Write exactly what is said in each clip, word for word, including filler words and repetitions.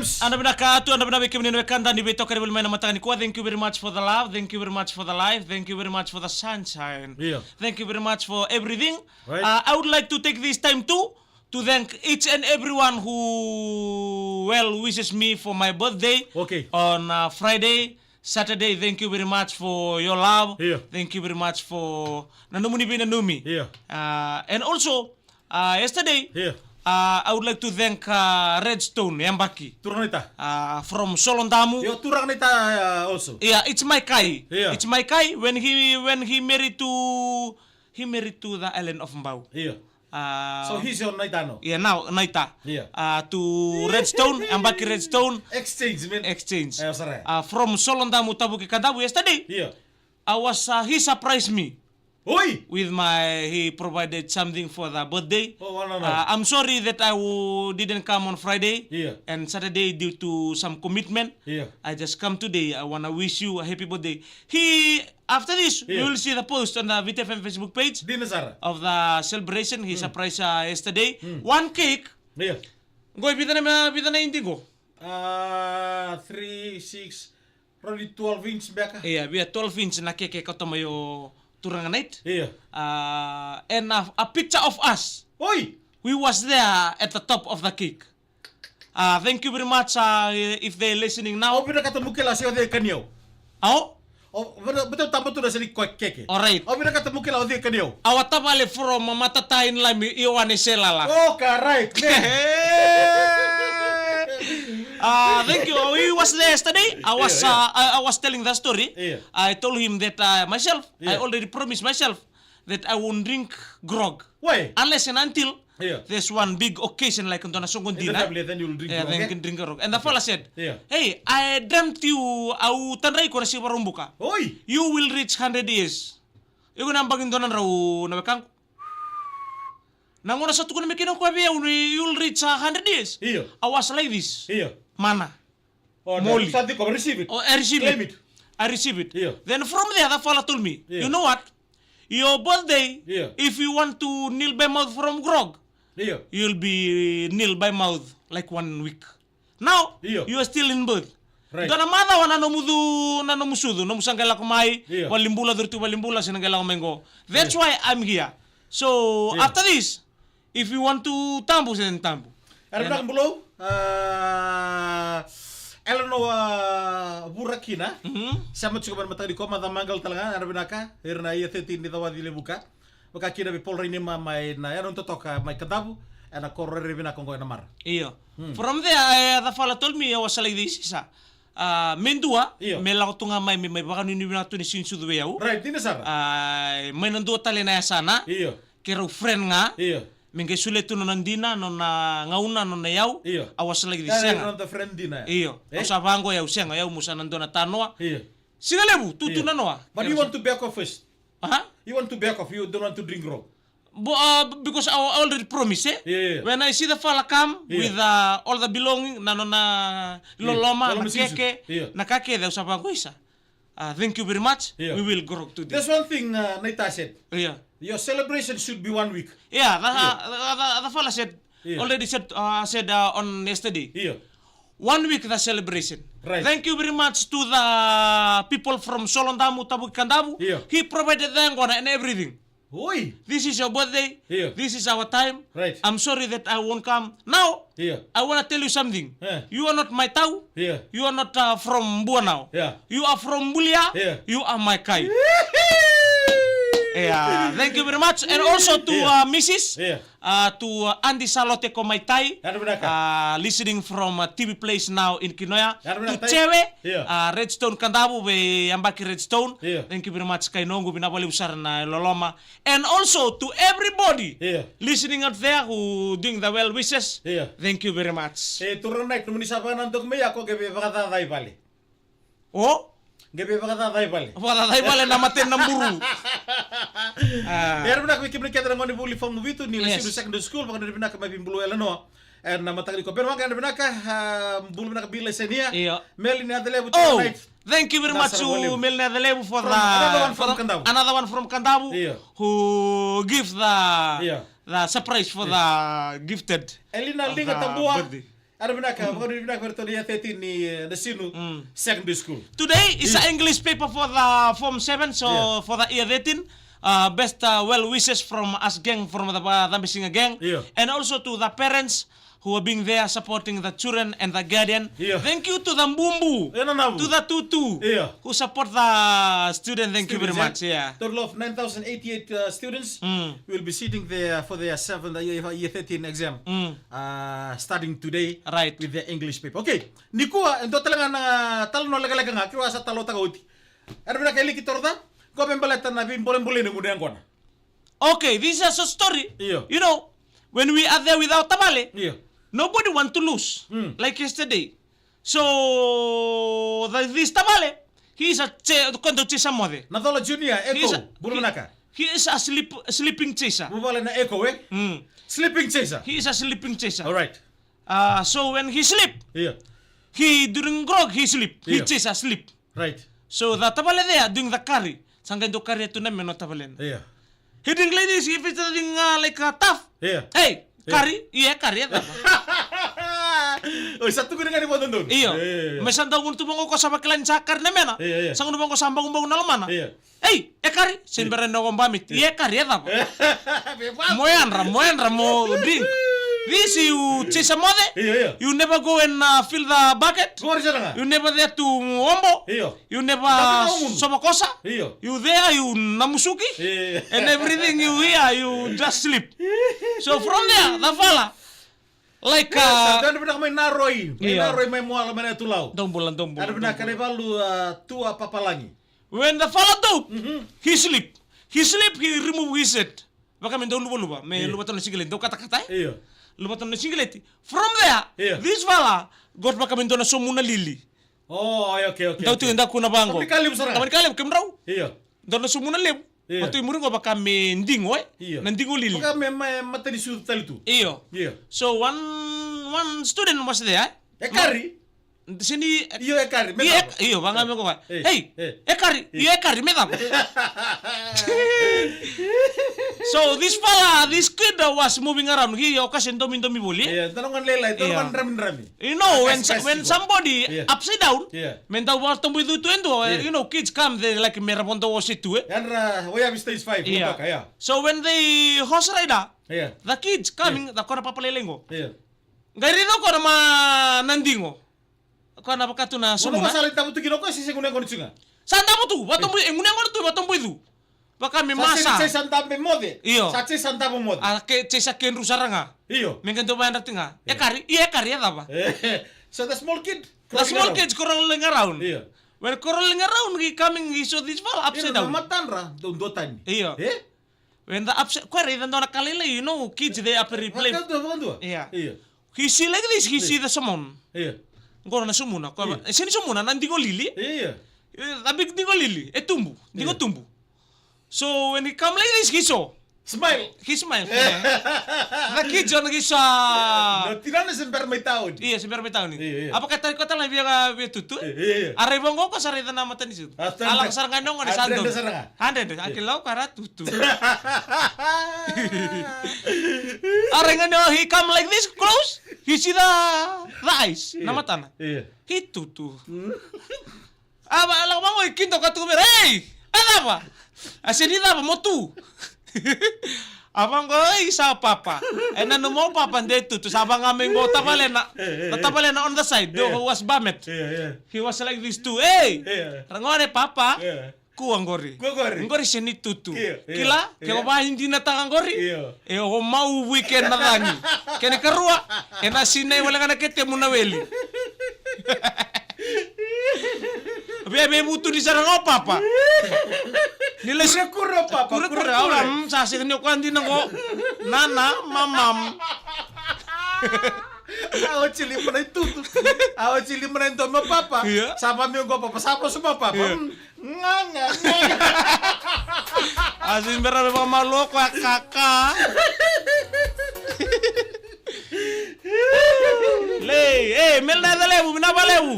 Yadra vinaka tu, yadra vinaka vei kemuni na wekada ni veitokoni voli mai na mataka nikua. Thank you very much for the love. Thank you very much for the life. Thank you very much for the sunshine. Yeah. Thank you very much for everything. Right. Uh, I would like to take this time too to thank each and everyone who well wishes me for my birthday Okay. on uh, Friday, Saturday. Thank you very much for your love. Yeah. Thank you very much for nanumi ni vinanumi. Yeah. Uh, and also, uh, yesterday, Yeah. uh, I would like to thank uh, Redstone Yabaki Turaga naita. uh, from Solodamu. Yo, turaga naita uh, also. Yeah, it's my kai. Yeah. It's my kai when he when he married to he married to the island of Mbau. Yeah. Uh, So he's your naita no. Yeah, now naita. Yeah. Uh, to Redstone, Yabaki Redstone Exchange, man. Exchange. Eh, o sa ra. Uh, from Solodamu Tavuki Kadavu yesterday. Yeah. I was uh, he surprised me Oi. With my he provided something for the birthday. Oh, no, no. Uh, I'm sorry that I w- didn't come on Friday Yeah. and Saturday due to some commitment. Yeah. I just come today. I wanna wish you a happy birthday. He after this, Yeah. you will see the post on the V T F M Facebook page Dina sara. Of the celebration. He surprised uh, yesterday. One cake. Yeah. Go with the name, uh, with the name Indigo. Uh, three, six, probably twelve inch beka. Yeah, we are twelve inch na keke koto mai o Turaga Night. Yeah. Uh, and a, a picture of us. Oi. We was there at the top of the cake. Uh, thank you very much uh, if they're listening now. Au vinakata meu kila se o cei kania au. Ao? O, vata, vata taba tu na sani ko keke. Alright. Au vinakata meu kila o cei kania au. Awa tavale from Matata in Lami, Ioane Selala. Oh, ka right. Man. Uh, thank you. He was there yesterday. I was, Yeah, yeah. Uh, I, I was telling the story. Yeah. I told him that uh, myself, I Yeah. Already promised myself that I won't drink grog. Why? Unless and until Yeah. There's one big occasion like dona sogo In the dina. family, then you'll drink Yeah, grog, then eh? Can drink grog. And the fella said, Yeah. Hey, I dreamt you, au tadrai iko na siga Vakaraubuka. Oi. You will reach hundred years. Iko na bagi dona drau na wekaqu. Na gona sa tukuna me kina ko vei au ni you'll reach a hundred years. Io. I was like this. Io. Mana. Oh, Moli. Sa tiko, receive it. Oh, I receive Claim it. It. I receive it. Io. Then from there, the fella told me, Io. You know what? Your birthday, Io. If you want to kneel by mouth from grog, Io. You'll be kneel by mouth like one week. Now, Io. You are still in birth. Right. Dua na macawa na nomu cu, na nomu sucu, nomu sa qai lako mai, Io. Valibula, curu tu Valibula, se na qai lako mai qo. That's why I'm here. So, Io. After this, if you want to tabu, se na tabu. Era vinaka Bulou. Ah, Elenoa Vurakina. Mhm. Sema tiko mai na mataka ni koma, ca maqal tale ga, era vinaka. Ira na ia thirteen ni Cawaci Levuka. Vaka kina vei Paul Rainima mai na yano totoka mai Kadavu. Ena koro rairai vinaka oqo ena mara. Io. From there, eh, the fella told me, I was like this, isa. Ah, me dua, Io. Me lako tu ga mai, me mai vakanuinui vinaka tu ni sini sucu vei au. Right, dina sara. Ah, mai na dua tale na yasana. Io. Keirau friend ga. Io. Me qai solia tu nona dina, nona gauna, nona yau. Io. I was like this, Era sega. Nona friend dina. Io. Eh? Au sa vaqo yau, sega, yau mo sa na dua na tanoa. Io. Siga levu, tu tu Io. na noa. But you want to back off first. Aha. You want to back off. You don't want to drink grog. Bo, uh, because I already promised, eh? Yeah, yeah. When I see the fella come Yeah. With uh, all the belonging, na nona loloma, Loloma na sinisu. Keke, Yeah. Na kake, au sa vaqo, isa. Uh, thank you very much. Yeah. We will grog today. There's one thing uh, Naita said. Yeah. Your celebration should be one week. Yeah, the, Yeah. The, the, the fella said, Yeah. Already said, uh, said uh, on yesterday. Io. One week the celebration. Right. Thank you very much to the people from Solodamu, Tavuki Kadavu. Yeah. He provided the yaqona and everything. Oi. This is your birthday. Yeah. This is our time. Right. I'm sorry that I won't come. Now, Yeah. I want to tell you something. Eh. You are not my tau. Yeah. You are not uh, from Bua now. Yeah. You are from Bulia. Yeah. You are my kai. Yeah, thank you very much. And also to Yeah. uh, Missus Yeah. Uh, to uh, Andy Salote ko mai tai. Yadra vinaka. Uh, listening from uh, T V Place now in Kinoya. Yadra To vinaka, tai. Chewe, Yeah. uh, Redstone Kadavu, vei Yabaki Redstone. Yeah. Thank you very much, kai noqu, vinaka vakalevu sara na loloma. And also to everybody Yeah. Listening out there who doing the well wishes. Yeah. Thank you very much. E, turaga Night, nomuni sa vakananuma mai ya, ko qai via vakacacai vale. O? Qai via vakacacai vale. Vakacacai vale na mate na buru. E, yadra vinaka vei kemuni kece na gone vuli Form Vitu ni Lesuru Secondary School, vakayadra vinaka mai vei Bulou Elenoa. E, na mataka ni ko bera vaka, yadra vinaka, a, Bulou vinaka Billy Senia. Io. Meli ni Adelevu, turaga Night. Thank you very much to Meli ni Adelevu for the another one from Kadavu. Another one from Kadavu. Io. Who give the Io. The surprise for the gifted. Elina Liga Tabua. Era vinaka, vakanuinui vinaka vei iratou na year thirteen ni, eh, Nasinu Secondary School. Today is a English paper for the form seven, so for the year thirteen, uh, best, uh, well wishes from us gang, from the, uh, Cabesiga gang, and also to the parents who are being there supporting the children and the guardian. Thank you to the Bubu, to the Tutu, who support the student. Thank you very much. Yeah. Total of nine thousand eighty-eight, uh, students will be sitting there for their seventh, uh, year, year thirteen exam. Uh, starting today with the English paper. Okay, nikua, e dua tale ga na talanoa lekaleka ga, keirau a sa talanoataka oti. Era vinaka Eliki, toro ca, qo me baleta na veibolebole ni gunu yaqona. Okay, this is a short story. You know, when we are there with our tavale, nobody want to lose. Like yesterday. So, the, this tavale, he is a che-, koya dau chase moce. Na cola Junior, Echo, bula vinaka. He is a sleep, sleeping chaser. Vuvale na Echo, eh? Sleeping chaser. He is a sleeping chaser. All right. Uh, so when he sleep, he during grog, he sleep. He chase a sleep. Right. So the tavale there doing the kari. Sa qai dau kari tu na mena o tavalena. He drink like this, he fits the thing, uh, like a tough. Hey, kari, ia e kari, e cava? Oi, sa tukuni ga ni vakadodonu. Io. Me sa dau gunu tu vaqo ko sa vakila ni sa kari na mena. Sa gunu vaqo sa bagubagu na lomana. Ei, e kari, se bera ni o vomit. Ia e kari, e cava? Mo yadra, mo yadra, mo drink. This you chase a moce. You never go and, uh, fill the bucket. You never there to ombo. You never sova kosa. You there, you namusuki. And everything you here, you just sleep. So from there, the fala, like, uh, mai Naroi, mai Naroi, mai Moala, mai na Tulau. Dou bula, dou bula. Era vinaka na ivalu, uh, Tua Papalagi. When the fala dou, he sleep. He sleep, he remove his shirt. Vaka me dau luvaluva, me luva tana na sigileti, dau katakata, eh? Luva tana na sigileti. From there, this fala got vaka me dua na somuna lili. Oh, okay, okay. Dau tiko, dau kuna vaqo. Tamani ka levu sara ga. Tamani ka levu, kemudrau. Dua na somuna levu. Matou i muri qo vaka me digo, eh? Na digo lili. Vaka me, me matanisu tale tu. Io. So one, one student was there, eh? E kari? Sini, io, e kari, me cava? Io, vaka me ko. Hey, e kari, io, e kari, me cava? So this fella, this kid was moving around. He, o ka se domidomi voli. Io, dua na gone lailai, dua na gone dramidrami. You know, when, when somebody upside down, me dau vakatoboicu tu e dua, you know, kids come, they like me ra vodo ose tu, eh? Yadra, oya vi stage five, yeah. So when they horse rider, the kids coming, the kona papa lailai qo. Qai raica o koya na ma na digo. Koya na vaka tu na somuna. Sa lai davutu kina o koya se sega ni gone tiko ga? Sa davutu, vatoboicu, e gunu yaqona tu, vatoboicu. Vaka me masa. Sa dabe moce. Io. Sa dabe moce. A ke, sa kedru sara ga. Io. Me qai dau vayadra tiko ga. E kari, io e kari, e cava? So the small kid. The small kids crawling around. Io. When crawling around, he coming, he saw this fella upside down. Io, na matadra, dau duatani. Io. Eh? When the upside, koya raica dua na ka lailai, you know, kids, they are very brave. Vakadua, vakadua. Yeah. Io. He see like this, he see the somuna. Io. Qo na somuna, koya, e sega ni somuna, na digo lili. Io. Eh, the big digo lili, e tubu, digo tubu. So when he come like this, he saw. Smile. He smile. The kids on he saw. No, tinana se bera mai tauni. Io, se bera mai tauni. Io, io. A vakatari koya tale na via, via tutu. Io, io. A raica qo ko sa raica na matanisu. A lako sara ga na gone sa donu. Hundred, a kila o koya ra tutu. A raica ni, he come like this close. He see the, the eyes. Na matana. He tutu. A va, lako vaqo i kido ka tuku vei ira. Ei! A cava? A sega ni cava mo tu. A vaqo, ei, sa papa. E nanuma o papa de tutu, sa vaqa mai qo tavalena. Na tavalena on the side, who was bamet. He was like this too. Ei! Ra gone papa. Kua qori. Kua qori. Qori sega ni tutu. Kila, ke o vakadinadinataka qori. E o mau vui kena cagi. Kena ikarua, e na sinai wale ga na ketemu na weli. Via me vutuni sara ga o papa. Ni le kurekure o papa, kurekure. Kurekure, au la, mm, sa sega ni o koya dina qo. Nana, mamam. A oti lima na itutu. A oti lima na idomi o papa. Io. Sa vameu qo papa, sa vosa mai o papa. Io. Mm. Gaga, gaga. A si bera me vakamalua o koya kaka. Lei, e, Meli na yaca levu, vinaka vakalevu.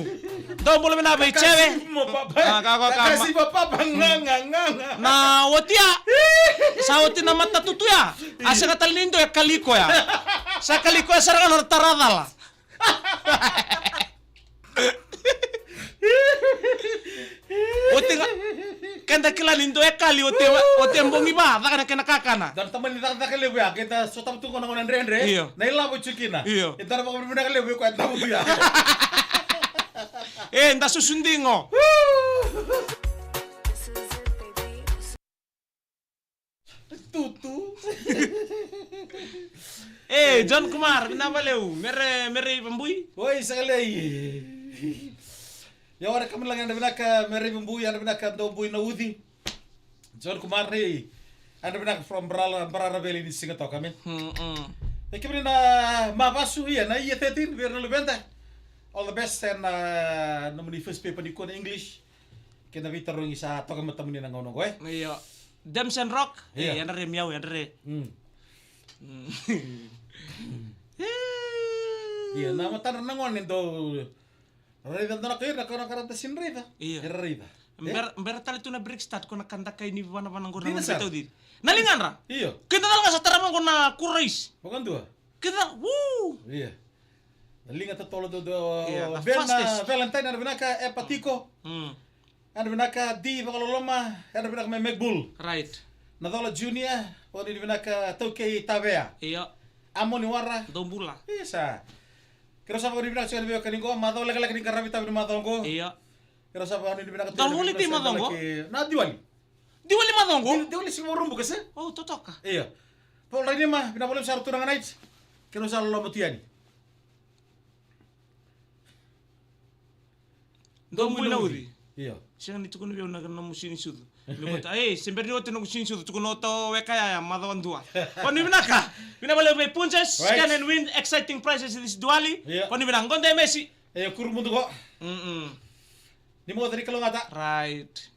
Dou bula vinaka vei Jeve. Kakasi mo papa. A, ka, ka, ka, kakasi mo papa, gaga, gaga. Na oti ya. Sa oti na matatutu ya. A sega tale ni dua e kali koya. Sa kali koya sara ga na tara cala. Oti ga, keda kila ni dua e kali, oti, oti bogi va, caka na kena kakana. Da na tamani cakacaka levu ya, keda sotava tu qo na gauna dredre. Io. Na ilavo e tiko kina. Io. E da na vakavinavinaka levu, e koya e davo tu ya. E, da susu digo. Tutu. E, John Kumar, vinaka vakalevu. Mere, mere ivabui. Oi, sa kalei. Ia, ora kami lagi, yadra vinaka, mere ivabui, yadra vinaka, Dobui na Uci. John Kumar, e, yadra vinaka from Brala, Brara Valley ni siga toka, man. Mm, mm. E kemuni na Mavasu, ia, na year thirteen, vei ira na luveda. All the best, and, uh, nomuni first paper nikua na English. Kei na veitarogi sa toka e matamuni na gauna oqo, e? Io. Damson Rock. Io. E, yadra re miau, yadra re. Mm. Mm. Ia, na matadra na gone dau raica, dau na kai ira, na ka, na ka ra da sini raica. Io. Era raica. E? Bera, bera tale tu na break start, ko na ka dakai ni vanavana qo na gone veitauci. Na ligadra. Io. Keda tale ga sa tarava qo na kurais. Vakadua. Keda, woo! Ia. Na liga totolo do, do, ia, na Ben, fastest. Valentine, yadra vinaka, e Patiko. Mm. Yadra vinaka, Di Vakaloloma, yadra vinaka mai Macbull. Right. Nacola Junior, vakanuinui vinaka, Taukei Tavea. Io. Amoni Wara. Dou bula. Isa. Keirau sa vakanuinui vinaka tiko yani veiwekani qo, macawa lekaleka ni qaravi tavi ni macawa qo. Io. Keirau sa vakanuinui vinaka tiko. Dou holiday macawa qo? Na Diwali. Diwali macawa qo? Di-, Diwali siga Vakaraubuka se? O, totoka. Io. Paul Rainima, vinaka vakalevu, sa rau tu na ganait. Keirau sa loloma tu yani. Dou bui na uci. Io. Sega ni tukuna vei au na nomu sini sucu. Me kota, ei, se bera ni oti noqu sini sucu, tukuna oti o weka yaya, macawa dua. Vakanuinui vinaka. Vinaka vakalevu vei Punjas, right. Scan and win, exciting prizes this Diwali. Io. Vakanuinui vinaka, qo de mesi. E, kuru mudu qo. Mm-mm. Ni moca ni kalougata. Right.